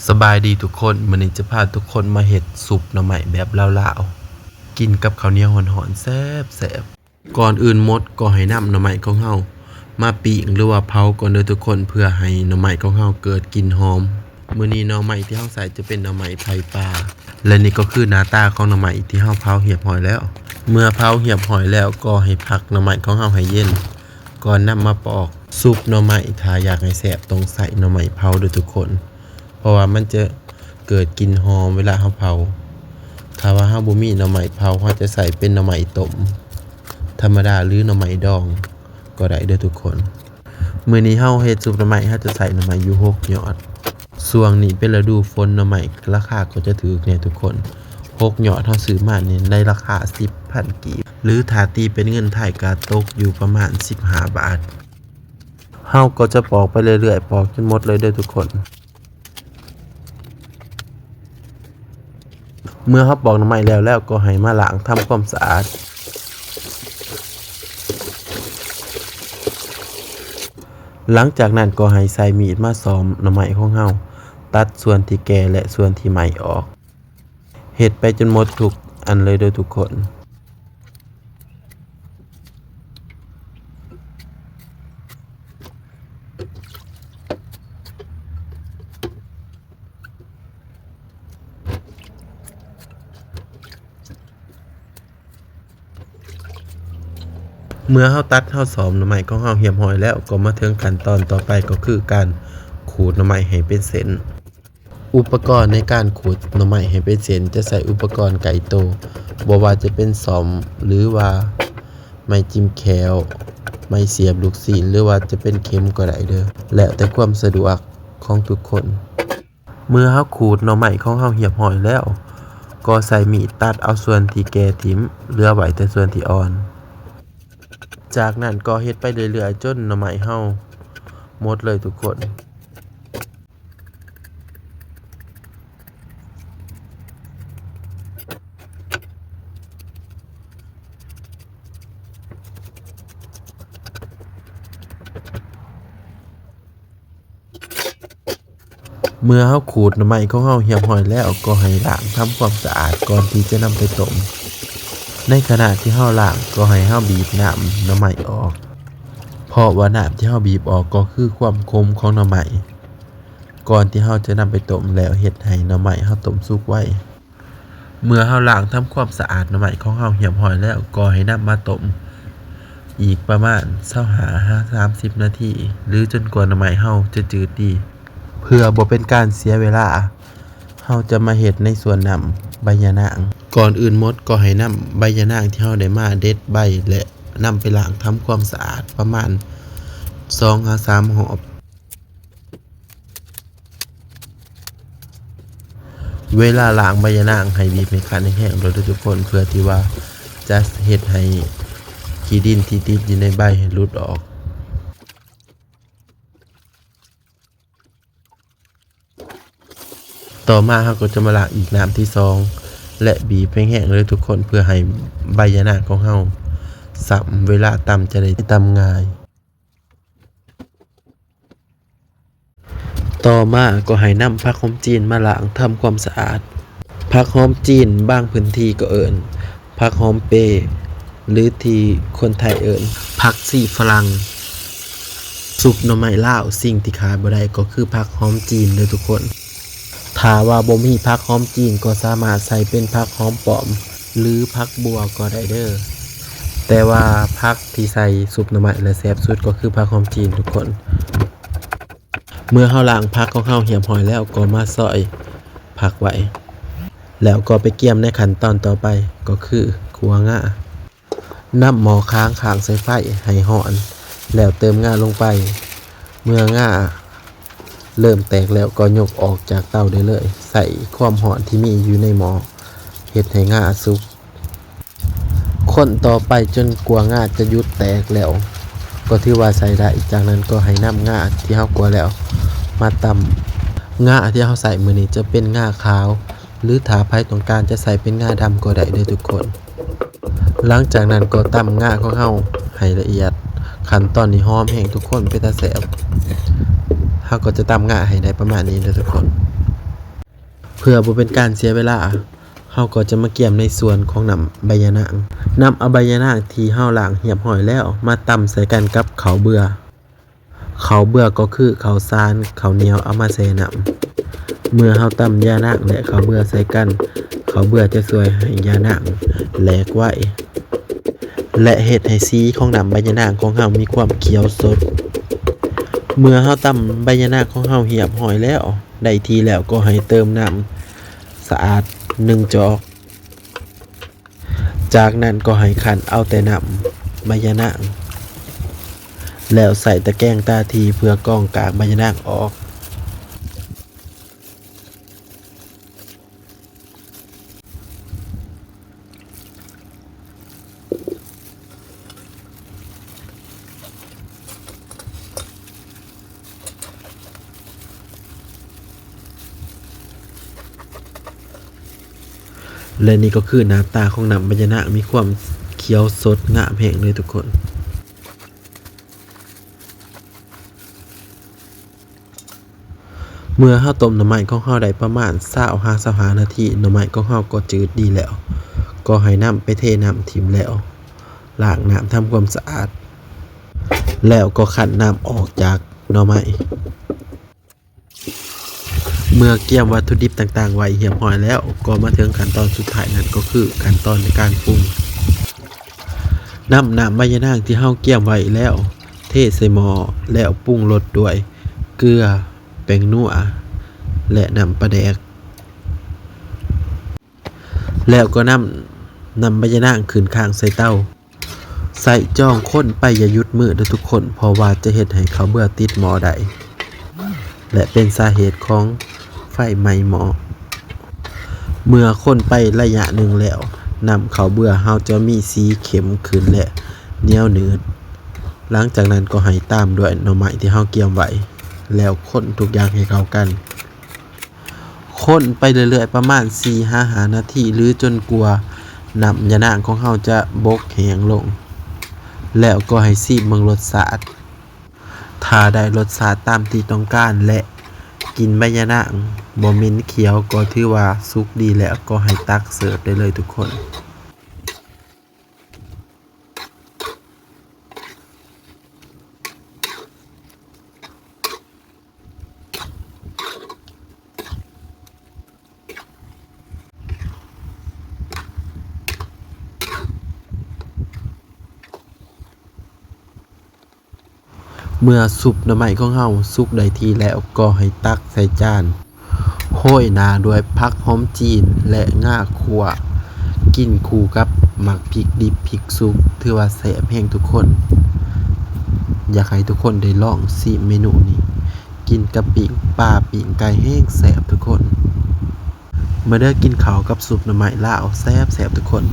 ສະບາຍດີທຸກຄົນ, ມື້ນີ້ຈະພາທຸກຄົນມາເຮັດຊຸບໜໍ່ໄມ້ແບບລາວໆ ກິນກັບເຂົ້າໜຽວຮ້ອນໆ ແຊບໆ. ກ່ອນອື່ນໝົດກໍໃຫ້ນຳໜໍ່ໄມ້ຂອງເຮົາມາປີ້ງ ຫຼືວ່າເຜົາກ່ອນເດີທຸກຄົນ ເພື່ອໃຫ້ໜໍ່ໄມ້ຂອງເຮົາເກີດກິ່ນຫອມ. ມື້ນີ້ໜໍ່ໄມ້ທີ່ເຮົາໃຊ້ຈະເປັນໜໍ່ໄມ້ໄຜ່ປ່າ ແລະ ນີ້ກໍຄືໜ້າຕາຂອງໜໍ່ໄມ້ທີ່ເຮົາເຜົາຮຽບຮ້ອຍແລ້ວ. ເມື່ອເຜົາຮຽບຮ້ອຍແລ້ວກໍໃຫ້ພັກໜໍ່ໄມ້ຂອງເຮົາໃຫ້ເຢັນ ກ່ອນນຳມາປອກ. ຊຸບໜໍ່ໄມ້ ຖ້າຢາກໃຫ້ແຊບຕ້ອງໃຊ້ໜໍ່ໄມ້ເຜົາເດີທຸກຄົນ ເພາະວ່າມັນຈະເກີດກິ່ນຫອມເວລາເຮົາເຜົາ. ຖ້າວ່າເຮົາບໍ່ມີໜໍ່ໄມ້ເຜົາ ເຮົາຈະໃຊ້ເປັນໜໍ່ໄມ້ຕົ້ມທຳມະດາ ຫຼື ໜໍ່ໄມ້ດອງກໍໄດ້ເດີທຸກຄົນ. ມື້ນີ້ເຮົາເຮັດຊຸບໜໍ່ໄມ້ ເຮົາຈະໃຊ້ໜໍ່ໄມ້ຢູ່ຫົກຍອດ. ຊ່ວງນີ້ເປັນລະດູຝົນ ໜໍ່ໄມ້ລາຄາກໍຈະຖືກແດ່ທຸກຄົນ. ຫົກຍອດເຮົາຊື້ມານີ້ໃນລາຄາສິບພັນກີບ ຫຼື ຖ້າຕີເປັນເງິນໄທກໍຕົກຢູ່ປະມານສິບຫ້າບາດ. ເຮົາກໍຈະປອກໄປເລື້ອຍໆ ປອກຈົນໝົດເລີຍເດີທຸກຄົນ. ເມື່ອເຮົາປອກໜໍ່ໄມ້ແລ້ວແລ້ວ ກໍໃຫ້ມາລ້າງທຳຄວາມສະອາດ. ຫຼັງຈາກນັ້ນກໍໃຫ້ໃຊ້ມີດມາຊອມໜໍ່ໄມ້ຂອງເຮົາ, ຕັດສ່ວນທີ່ແກ່ ແລະ ສ່ວນທີ່ໃໝ່ອອກ. ເຮັດໄປຈົນໝົດທຸກອັນເລີຍເດີທຸກຄົນ. ເມື່ອເຮົາຕັດເຮົາຊອມໜໍ່ໄມ້ຂອງເຮົາຮຽບຮ້ອຍແລ້ວ ກໍມາເຖິງຂັ້ນຕອນຕໍ່ໄປ ກໍຄືການຂູດໜໍ່ໄມ້ໃຫ້ເປັນເສັ້ນ. ອຸປະກອນໃນການຂູດໜໍ່ໄມ້ໃຫ້ເປັນເສັ້ນ ຈະໃຊ້ອຸປະກອນໃກ້ໂຕ, ບໍ່ວ່າຈະເປັນສ້ອມ ຫຼືວ່າໄມ້ຈິ້ມແຂ້ວ, ໄມ້ສຽບລູກຊີ້ນ ຫຼືວ່າຈະເປັນເຂັມກໍໄດ້ເດີ, ແລ້ວແຕ່ຄວາມສະດວກຂອງທຸກຄົນ. ເມື່ອເຮົາຂູດໜໍ່ໄມ້ຂອງເຮົາຮຽບຮ້ອຍແລ້ວ, ກໍໃຊ້ມີດຕັດເອົາສ່ວນທີ່ແກ່ຖິ້ມ, ເຫຼືອໄວ້ແຕ່ສ່ວນທີ່ອ່ອນ. ຈາກນັ້ນກໍເຮັດໄປເລື້ອຍໆ ຈົນໜໍ່ໄມ້ເຮົາໝົດເລີຍທຸກຄົນ. ເມື່ອເຮົາຂູດໜໍ່ໄມ້ຂອງເຮົາຮຽບຮ້ອຍແລ້ວ, ກໍໃຫ້ລ້າງທຳຄວາມສະອາດກ່ອນທີ່ຈະນຳໄປຕົ້ມ. ໃນຂະນະທີ່ເຮົາລ້າງ, ກໍໃຫ້ເຮົາບີບນ້ຳໜໍ່ໄມ້ອອກ, ເພາະວ່ານ້ຳທີ່ເຮົາບີບອອກກໍຄືຄວາມຂົມຂອງໜໍ່ໄມ້. ກ່ອນທີ່ເຮົາຈະນຳໄປຕົ້ມແລ້ວ ເຮັດໃຫ້ໜໍ່ໄມ້ເຮົາຕົ້ມສຸກໄວ. ເມື່ອເຮົາລ້າງທຳຄວາມສະອາດໜໍ່ໄມ້ຂອງເຮົາຮຽບຮ້ອຍແລ້ວ, ກໍໃຫ້ນຳມາຕົ້ມອີກປະມານຊາວຫ້າຫາສາມສິບນາທີ ຫຼື ຈົນກວ່າໜໍ່ໄມ້ເຮົາຈະຈືດດີ. ເພື່ອບໍ່ເປັນການເສຍເວລາ, ເຮົາຈະມາເຮັດໃນສ່ວນນ້ຳໃບຍານາງ. ກ່ອນອື່ນໝົດກໍໃຫ້ນຳໃບຍານາງທີ່ເຮົາໄດ້ມາເດັດໃບ ແລະ ນຳໄປລ້າງທຳຄວາມສະອາດປະມານສອງຫາສາມຮອບ. ເວລາລ້າງໃບຍານາງໃຫ້ບີບໃຫ້ຄັນແຮງໆ ໂລດເດີທຸກຄົນ, ເພື່ອທີ່ວ່າຈະເຮັດໃຫ້ຂີ້ດິນທີ່ຕິດຢູ່ໃນໃບໃຫ້ຫຼຸດອອກ. ຕໍ່ມາເຮົາກໍຈະມາລ້າງອີກນ້ຳທີສອງ ແລະ ບີບແຮງໆ ເລີຍທຸກຄົນ, ເພື່ອໃຫ້ໃບຍານາງຂອງເຮົາຊ້ຳ, ເວລາຕຳຈະໄດ້ຕຳງ່າຍ. ຕໍ່ມາກໍໃຫ້ນຳຜັກຫອມຈີນມາລ້າງທຳຄວາມສະອາດ. ຜັກຫອມຈີນບາງພື້ນທີ່ກໍເອີ້ນຜັກຫອມເປ ຫຼື ທີ່ຄົນໄທເອີ້ນຜັກຊີຝຣັ່ງ. ຊຸບໜໍ່ໄມ້ລາວ ສິ່ງທີ່ຂາດບໍ່ໄດ້ກໍຄືຜັກຫອມຈີນເດີທຸກຄົນ. ຖ້າວ່າບໍ່ມີຜັກຫອມຈີນກໍສາມາດໃສ່ເປັນຜັກຫອມປ້ອມ ຫຼື ຜັກບົ່ວກໍໄດ້ເດີ. ແຕ່ວ່າຜັກທີ່ໃສ່ຊຸບໜໍ່ໄມ້ແລ້ວແຊບສຸດກໍຄືຜັກຫອມຈີນທຸກຄົນ. ເມື່ອເຮົາລ້າງຜັກຂອງເຮົາຮຽບຮ້ອຍແລ້ວ ກໍມາຊອຍຜັກໄວ້ ແລ້ວກໍໄປກຽມໃນຂັ້ນຕອນຕໍ່ໄປ ກໍຄືຂົ້ວງາ. ນຳໝໍ້ຄາງຂ້າງໃສ່ໄຟໃຫ້ຮ້ອນ ແລ້ວເຕີມງາລົງໄປ. ເມື່ອງາເລີ່ມແຕກແລ້ວກໍຍົກອອກຈາກເຕົາໄດ້ເລີຍ. ໃຊ້ຄວາມຮ້ອນທີ່ມີຢູ່ໃນໝໍ້ເຮັດໃຫ້ງາສຸກ. ຄົນຕໍ່ໄປຈົນກວ່າງາຈະຢຸດແຕກແລ້ວ ກໍຖືວ່າໃຊ້ໄດ້. ຈາກນັ້ນກໍໃຫ້ນຳງາທີ່ເຮົາຂົ້ວແລ້ວມາຕຳ. ງາທີ່ເຮົາໃຊ້ມື້ນີ້ຈະເປັນງາຂາວ ຫຼື ຖ້າໃຜຕ້ອງການຈະໃຊ້ເປັນງາດຳກໍໄດ້ເດີທຸກຄົນ. ຫຼັງຈາກນັ້ນກໍຕຳງາຂອງເຮົາໃຫ້ລະອຽດ. ຂັ້ນຕອນນີ້ຫອມແຮງທຸກຄົນ, ເປັນຕາແຊບ. ເຮົາກໍຈະຕຳງາໃຫ້ໄດ້ປະມານນີ້ເດີທຸກຄົນ. ເພື່ອບໍ່ເປັນການເສຍເວລາ, ເຮົາກໍຈະມາກຽມໃນສ່ວນຂອງນ້ຳໃບຍານາງ. ນຳເອົາໃບຍານາງທີ່ເຮົາລ້າງຮຽບຮ້ອຍແລ້ວ ມາຕຳໃສ່ກັນກັບເຂົ້າເບືອ. ເຂົ້າເບືອກໍຄືເຂົ້າສານ, ເຂົ້າໜຽວເອົາມາແຊ່ນ້ຳ. ເມື່ອເຮົາຕຳຢານາງ ແລະ ເຂົ້າເບືອໃສ່ກັນ, ເຂົ້າເບືອຈະຊ່ວຍໃຫ້ຢານາງແຫຼກໄວ ແລະ ເຮັດໃຫ້ສີຂອງນ້ຳໃບຍານາງຂອງເຮົາມີຄວາມຂຽວສົດ. ເມື່ອເຮົາຕຳໃບຍານາງຂອງເຮົາຮຽບຮ້ອຍແລ້ວ, ໄດ້ທີ່ແລ້ວກໍໃຫ້ເຕີມນ້ຳສະອາດໜຶ່ງຈອກ. ຈາກນັ້ນກໍໃຫ້ຂັນເອົາແຕ່ນ້ຳໃບຍານາງ ແລ້ວໃຊ້ຕະແກງຕາທີ່ເພື່ອກອງກາກໃບຍານາງອອກ. ແລະ ນີ້ກໍຄືໜ້າຕາຂອງນ້ຳໃບຍານາງ, ມີຄວາມຂຽວສົດງາມແຮງເລີຍທຸກຄົນ. ເມື່ອເຮົາຕົ້ມໜໍ່ໄມ້ຂອງເຮົາໄດ້ປະມານຊາວຫາຊາວຫ້ານາທີ, ໜໍ່ໄມ້ຂອງເຮົາກໍຈືດດີແລ້ວ, ກໍໃຫ້ນຳໄປເທນ້ຳຖິ້ມແລ້ວ ລ້າງນ້ຳທຳຄວາມສະອາດ, ແລ້ວກໍຂັນນ້ຳອອກຈາກໜໍ່ໄມ້. ເມື່ອກຽມວັດຖຸດິບຕ່າງໆໄວ້ຮຽບຮ້ອຍແລ້ວ, ກໍມາເຖິງຂັ້ນຕອນສຸດທ້າຍ, ນັ້ນກໍຄືຂັ້ນຕອນໃນການປຸງ. ນຳນ້ຳໃບຍານາງທີ່ເຮົາກຽມໄວ້ແລ້ວ ເທໃສ່ໝໍ້ ແລ້ວປຸງລົດດ້ວຍເກືອ, ແປ້ງນົວ ແລະ ນ້ຳປາແດກ. ແລ້ວກໍນຳນ້ຳໃບຍານາງຂຶ້ນຂ້າງໃສ່ເຕົາ. ໃຊ້ຈ້ອງຄົນໄປຢ່າຢຸດມືເດີ້ທຸກຄົນ, ເພາະວ່າຈະເຮັດໃຫ້ເຂົ້າເບືອຕິດໝໍ້ໄດ້ ແລະ ເປັນສາເຫດຂອງໄຟໄໝ້ໝໍ້. ເມື່ອຄົນໄປໄລຍະໜຶ່ງແລ້ວ, ນ້ຳເຂົ້າເບືອເຮົາຈະມີສີເຂັ້ມຂຶ້ນ ແລະ ໜຽວໜືດ. ຫຼັງຈາກນັ້ນກໍໃຫ້ຕາມດ້ວຍໜໍ່ໄມ້ທີ່ເຮົາກຽມໄວ້, ແລ້ວຄົນທຸກຢ່າງໃຫ້ເຂົ້າກັນ. ຄົນໄປເລື້ອຍໆ ປະມານສີ່ຫາຫ້ານາທີ ຫຼື ຈົນກວ່ານ້ຳຢານາງຂອງເຮົາຈະບົກແຫ້ງລົງ, ແລ້ວກໍໃຫ້ຊີມເບິ່ງລົດຊາດ. ຖ້າໄດ້ລົດຊາດຕາມທີ່ຕ້ອງການ ແລະ ກິ່ນໃບຢານາງບໍ່ເໝັນຂຽວ ກໍຖືວ່າສຸກດີແລ້ວ, ກໍໃຫ້ຕັກເສີບໄດ້ເລີຍທຸກຄົນ. ເມື່ອຊຸບໜໍ່ໄມ້ຂອງເຮົາສຸກໄດ້ທີ່ແລ້ວ, ກໍໃຫ້ຕັກໃສ່ຈານ. ໂຮຍໜ້າດ້ວຍຜັກຫອມຈີນ ແລະ ງາຂົ້ວ, ກິນຄູ່ກັບໝາກພິກດິບ, ພິກສຸກ, ຖືວ່າແຊບແຮງທຸກຄົນ. ຢາກໃຫ້ທຸກຄົນໄດ້ລອງຊີມເມນູນີ້, ກິນກັບປີ້ງປາ, ປີ້ງໄກ່ ແຮງແຊບທຸກຄົນ. ມາເດີ້ ກິນເຂົ້າກັບຊຸບໜໍ່ໄມ້ລາວ ແຊບໆ ທຸກຄົນ.